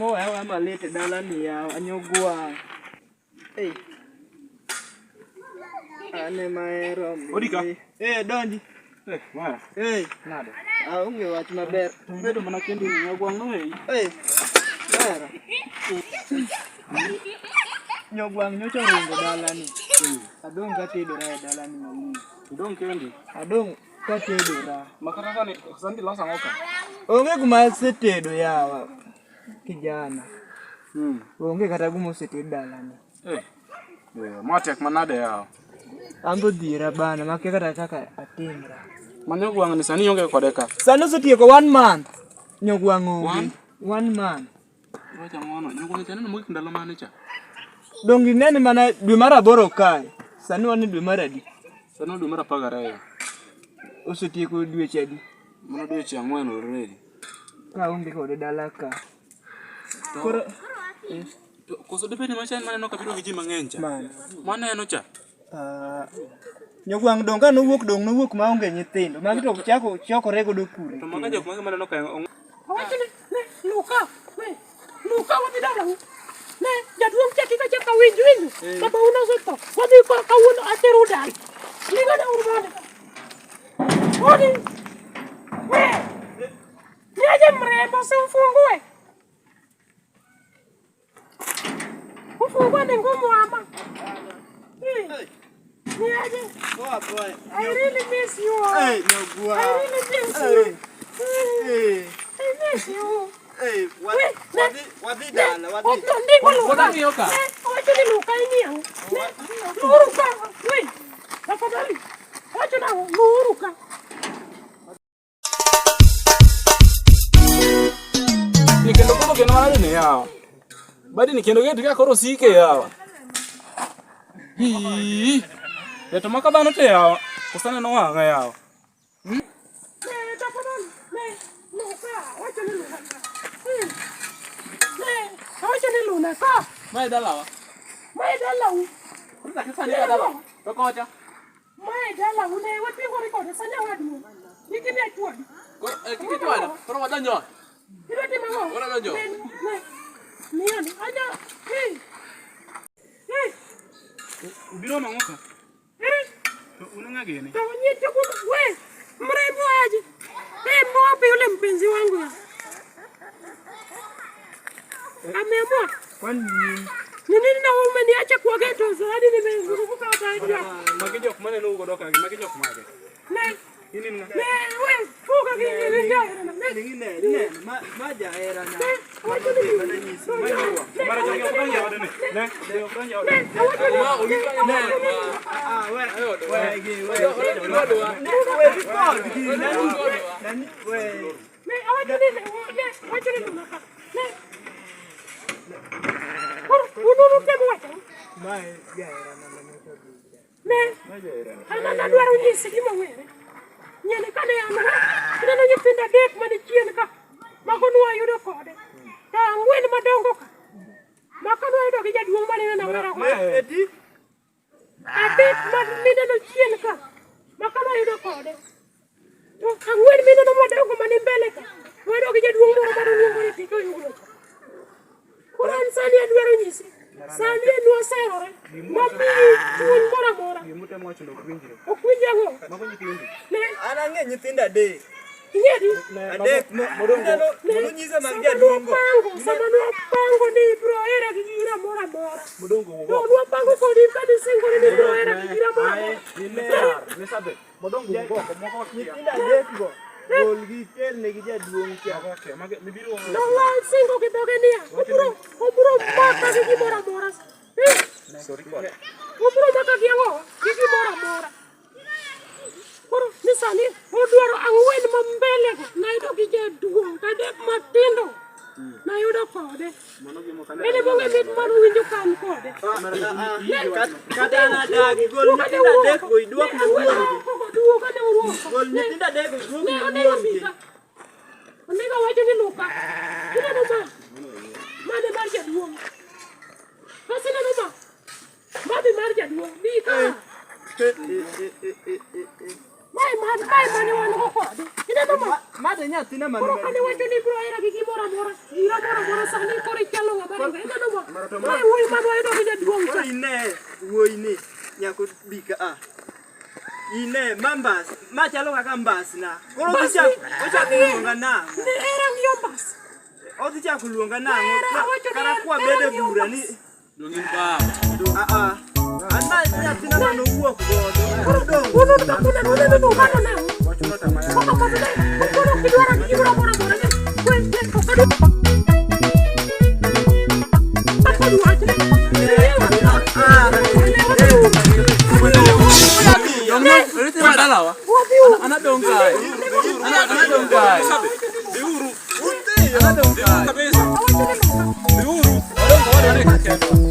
moweya aweya malit e dalani yawa, anyogwang'. Ei. An ema ahero. Odika. Eh, donji. Eh, mara. Eh, Nade? aonge wach maber. Bedo mana kendi ni nyogwang' no ei. Eh, ber. Nyogwang' nyocha oringo dalani. Adong' katedora e dalani malich. Idong' kendi. Adong' katedora. Makata sani sani loso ang'o ka? Onge kuma asetedo yawa kijana. Onge kata gima oseted dalani. Eh. Eh, ma tek manade yawa. An to odhiera bana makia kata kaka atimra. Ma nyogwang' ni sani ionge kode ka. Sani osetieko one month. Nyogwang' onge. One? One month. Iwacho ang'ono? Nyogwang' cha neno mogik ndalo mane cha? Donge inene mana dwe mar aboro kae. Sani wan e dwe mar adi? Sani dwe mar 12. Osetieko dweche adi? Mano dweche 4 already. Ka aonge kode dala ka. Koro To koso dibed ni macha en maneno kabiro gi ji mang'eny cha? Mane? Maneno cha. Ah, nyogwang' dong' ka nowuok dong' nowuok maonge nyithindo. Magi to chako chokore godo kure. To maga jok mage maneno ka Awacho ni ne luka, ne luka wadhi dalau. Ne jaduong' cha kik achak awinj winjo. Baba un osetho. Wadhi koro kawuono ateru dala. Ligana uru mondi. Odi. We. Niaje mrembo si ufungue. Kufungua ni ngumu ama. Eh. Niaje? Poa poa. I really miss you. Eh, nyogwang'. I really miss you. Eh, I miss you. eh, We, wadhi wadhi dala wadhi. Oto ndiko luka. Wadhi ka. Eh, Wacho ni luka ing'iyo. Ne, Luuru ka. We. Tafadhali. Wacho na luuru ka. Ni kendo koro kendo manade ni yawa. Badi ni kendo get ka koro sike yawa. Hii. Ya to maka dhano te yawa. Koso aneno wang'a yawa. Ne, tafadhali. Ne, luka. Wacho ni luka ka. Ne, wacho ni luna ka. Mae dalawa. Mae dalau. Koro dakika sani ka dalawa. To kocha. Mae dalau ne wating'ore kode sani awadwa. Kik imi achwadi. Koro kik ichwada. Koro wadonjo. Idwa timo ang'o? Wadwa donjo. Ne, ne. Miyo ni, anya. Hey. Hey. Ubiro mang'o ka? Eh. To un ng'a gini? To nyito we mrembo aje. Eh, mwapi yule mpenzi wangu ya. Ameamua. Kwani nini? Ni nini na wewe umeniacha kwa ghetto hadi nimezunguka hata nje. Magi jok maneno ugodo ka gi, magi jok mage. Ne, In in ng'a? ne, we fuka gi gi gi. Ne, Ne, ne, ma ma jahera na. ne, wacho ni Mara jogi ok donj e odni. Ne, jogi ok donj e odni. Ne, wacho ni Ne. Ah, we we gi we. Ne, we record gi nani nani we. Ne, awacho ni ne, wacho ni luna ka. Ne. Koro ununu temo wacho. Mae jahera na manyocha gi. Ne, an adwaro nyisi gima were. Nyieni kane an go, ineno nyithindo adek mani chien ka, mago nwayudo kode. To ang'wen madongo ka, mako nwayudo gi jaduong' mane ineno awera go. Eti Adek ma mineno chien ka, mako nwayudo kode. To ang'wen mineno madongo mani mbele ka, nwayudo gi jaduong' moro mane oluongo ni Tito Oyugno cha. Koro an sani adwaro nyisi, sani en waserore, mamiyi chuny moro amora. Gimutemo wacho no ok winjre. Ok winj ang'o? Mago nyithindi. Ne, an ang'e nyithindo adek. ing'edi? Adek mo ineno Ne, nyisa mag sama jaduong' go. nwapango, sama nwapango ni ibro hera gi gira moro amora. Modongo To nwapango kodi kanisingori ni ibro hera gi gira moro amora. Elizabeth, modongo wuok oko, moko wakia. Nyithindo adek go. Gol gi kelne gi jaduong' cha. Moko wakia. Mage mibiro Nowasingo gi dhoge niya, obro, obro maka gi gimoro amora. Eh, Sorry kode. Obro maka gi ang'o? Gi gimoro amora. Koro ni sani odwaro ang'wen ma mbele go nayudo gi jaduong' to adek matindo nayudo kode. Mano gima kane. En ema ong'e mit mano winjo ka an kode. Kata an adagi gol nyithindo adek go iduok ne wuon gi. Duoka ne uruoko. Gol nyithindo adek go iduok Ne ne onego wuon gi. bika. Onego wacho ni luka. Ineno ma. Mane mar jaduong'. Bas ineno ma. Madhi mar jaduong'. Bi ka. Eh, eh, eh, eh, eh, eh. Mae man, mae mane wan go kode. Ineno ma? Ma to nyathina mane Koro kane wacho ni ibiro hera gi gimoro amora, gira moro amora sani koro ichalo ng'ama ringo. Ineno ma? Mae wuoyi mane wayudo gi jaduong' Koro cha. ine wuoyi ni nyako bi ka a. Ine ma mbas, ma chalo kaka mbasna. Koro odhi chako ochako luonga nang'o? Ne hera ng'iyo mbas. Odhi chako luonga nang'o? Hera, awacho ni Kara hera- kwa hera bedo e ng'iyo bura ni mbas. Dong' in baba. a a. An ma nyathina mane owuok godo. Koro dong'. Uno to kuna uneno ni umano nang'o? Kaka kamano, koro ok idwaro gi gimoro amora amora ne. We, ne, ok adwa. Akod wachne. Dong' orite ma dalawa. An adong' kae. An adong' kae. Biuru. An adong' kae. Kabisa. Awacho ni Biuru. Wadong' wadwa ne kendwa.